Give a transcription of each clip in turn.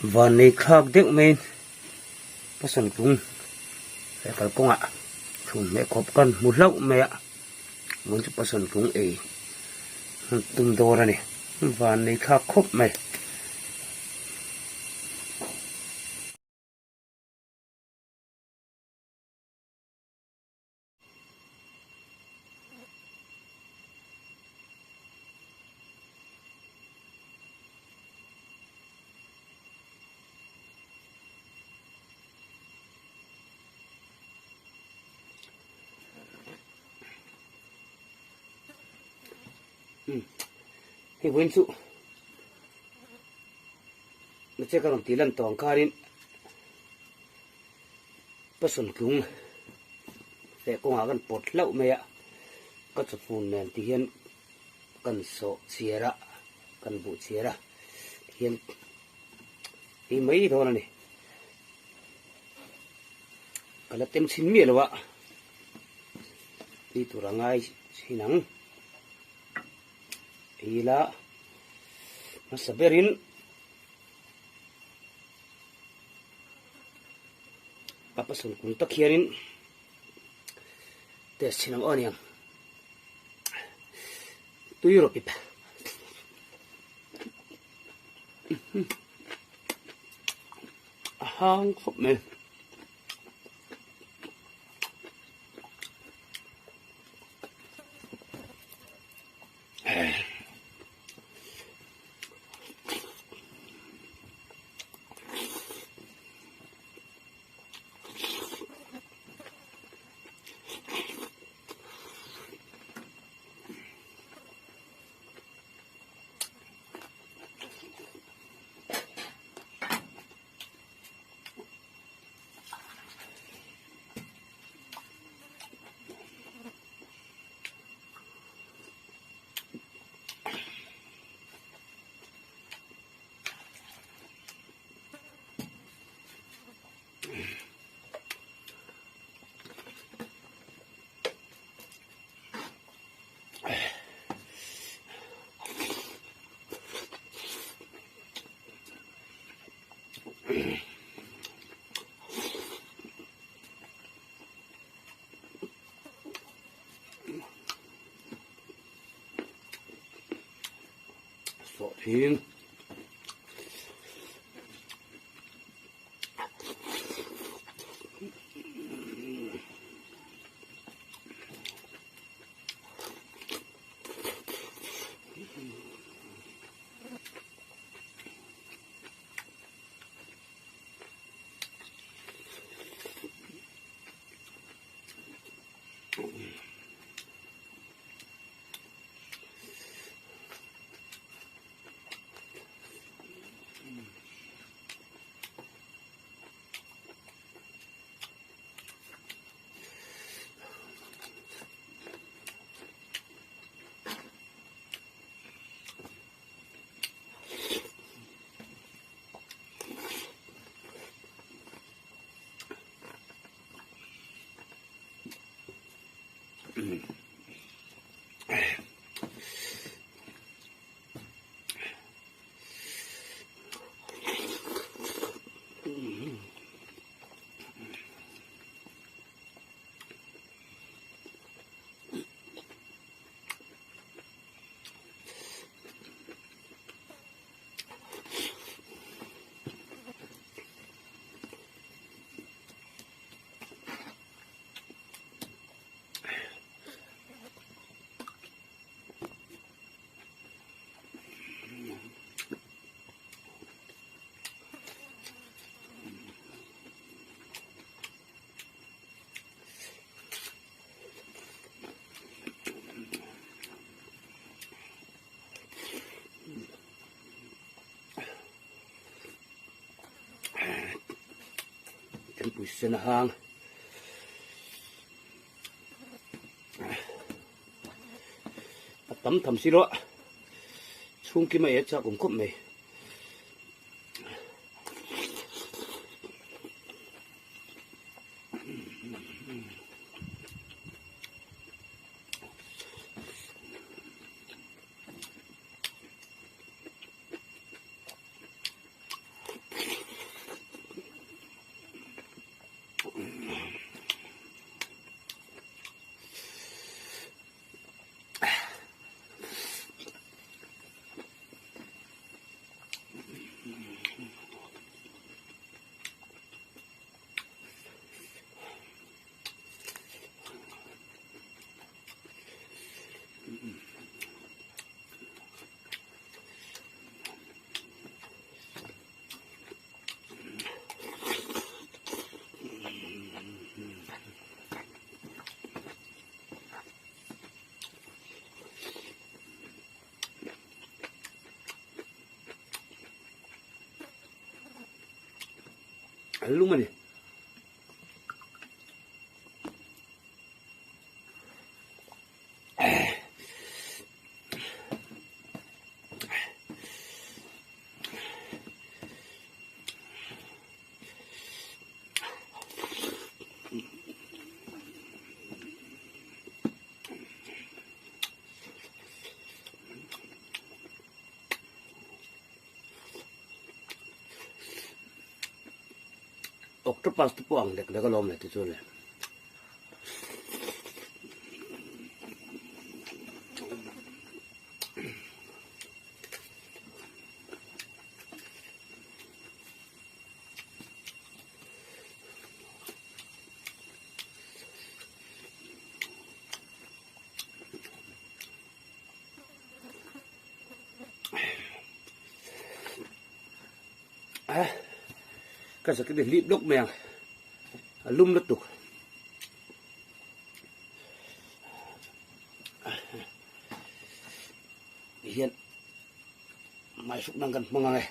Vannei thlak deuh maiin Pasal tlung he kalkawngah chhun hmeh khawp kan hmu hlauh mai a, vawiin chu Pasal tlung ei an tum dawn a ni, vannei thlak khawp mai. Hei vawiin chu na che ka rawn tih lan tawh ang khanin Pasal tlung leh kawngah kan pawt hlauh mai a, ka chawfun nen ti hian kan sawh chhiar a, kan buh chhiar a, ti hian ei mai dawn a ni. Ka la tem chhin miah lo a, tui tur a ngai chhin ang. Ei ila hmasa berin. A pasal kung tak hianin test chhin ang aw aniang tui rawh pip a hang khawp mai. Sawhthing. Thingpui sen a hang a tam tham si lo a chhungkim a e chak awm khawp mai. A lum a ni. Octopus te pawh ang lek lek alawm le ti chu le. Ka jacket hi hlip lawk mai ang a lum lutuk. Hian mai hruk nan kan hmang ang e.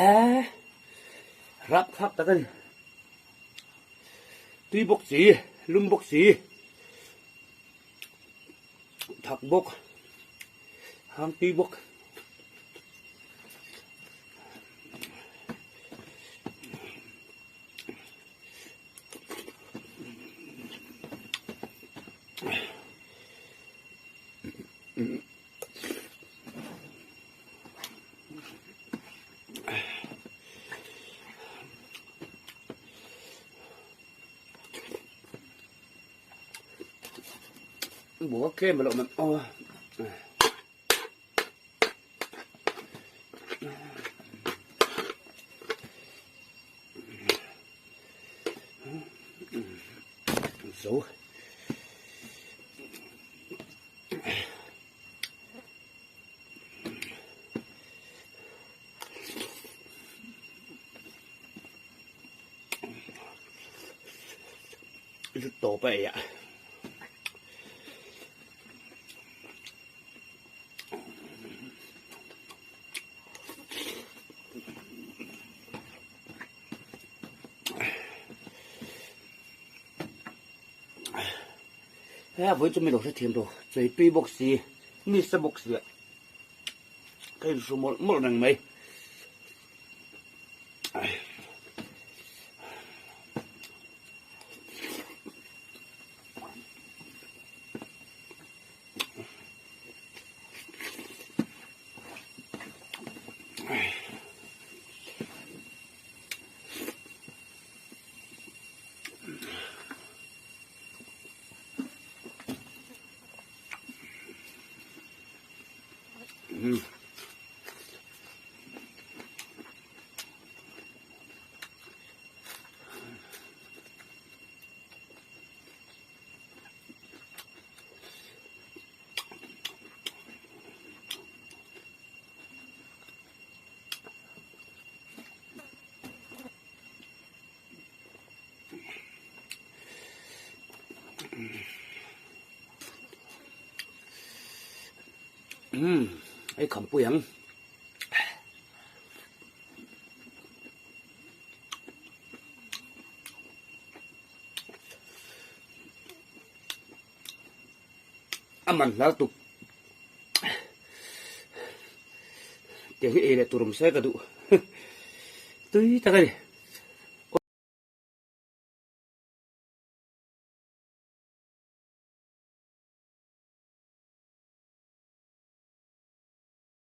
Eee rap thlak tak a ni tui bawk si lum bawk si thak bawk hang tui bawk. Bua tlem a lo awm aw. Zo. Lut tawp a ei a. He a vawi chu mi lo hrethiam rawh, chawi tui bawk si, nisa bawk si ah ka inhru mawlh mawlh reng mai. Umm ei kham pui ang. A man hlar tuk tiang hi ei leh tur awm se ka duh tui tak a ni.